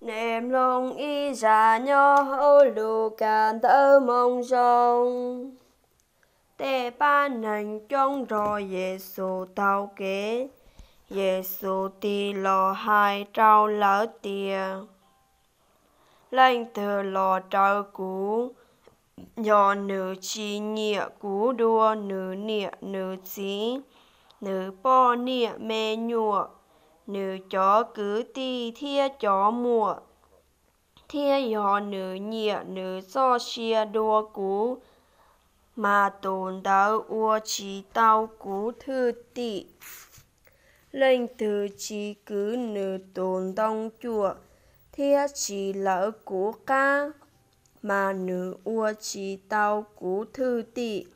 Nej mloog ib zaj nyob hauv Lukas ntawv Moo Zoo. Tej pab neeg coob nrog Yexus taug kev, Yexus tig los hais rau lawv tias, Leej twg los raws kuv, yog nws tsis nyiam kuv dua nws niam nws txiv, nws poj niam me nyuam, nws cov kwv tij thiab cov muam, thiab yog nws nyiam nws txoj sia dua kuv, mas tus ntawd ua tsis tau kuv thwj tim. Leej twg tsis kwv nws tus ntoo cuam thiab tsis lawv kuv qab, mas nws ua tsis tau kuv thwj tim.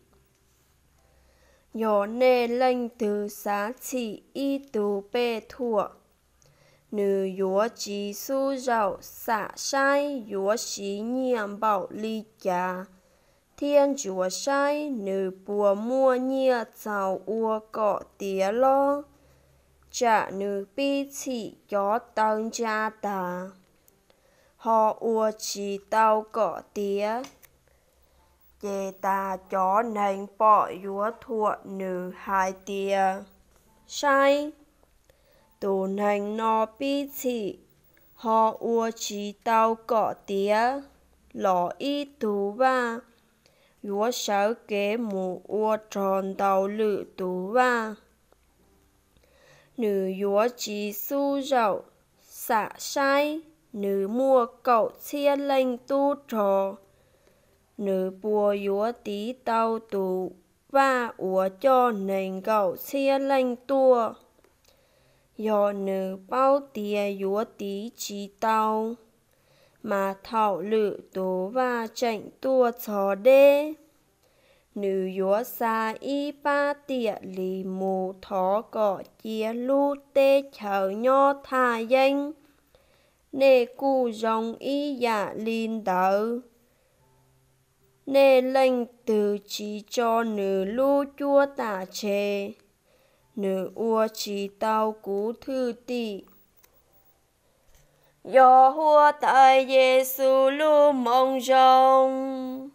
Yog nej leej twg xav txhim ib tug pej thuam, nws yuav tsis xub zaum xam saib yuav siv nyiaj npaum li cas thiab ntsuas saib nws puas muaj nyiaj txaus ua kom tiav los? Tsam nws pib txhim cov taw ntsa tas, ho ua tsis tau kom tiav, ces tas cov neeg pom yuav thuam nws hais tias, Saib, tus neeg no pib txhim ho ua tsis tau kom tiav los ib tug vaj yuav sawv kev mus ua rog ntaus lwm tus vaj. Nws yuav tsis xub zaum xam saib nws muaj kaum txhiab leej tub rog, nws puas yuav tiv tau tus vaj uas coj nees nkaum txhiab leej tuaj? Yog nws paub tias yuav tiv tsis tau, mas thaum lwm tus vaj tseem tuaj txog deb, nws yuav xa ib pab tiam lis mus thov kom cia lub teb chaws nyob thaj yeeb. Nej kuj zoo ib yam li ntawd. Nej leej twg tsis tso nws lub cuab tam tseg, nws ua tsis tau kuv thwj tim. Yog Huab Tais Yexus lub Moo Zoo.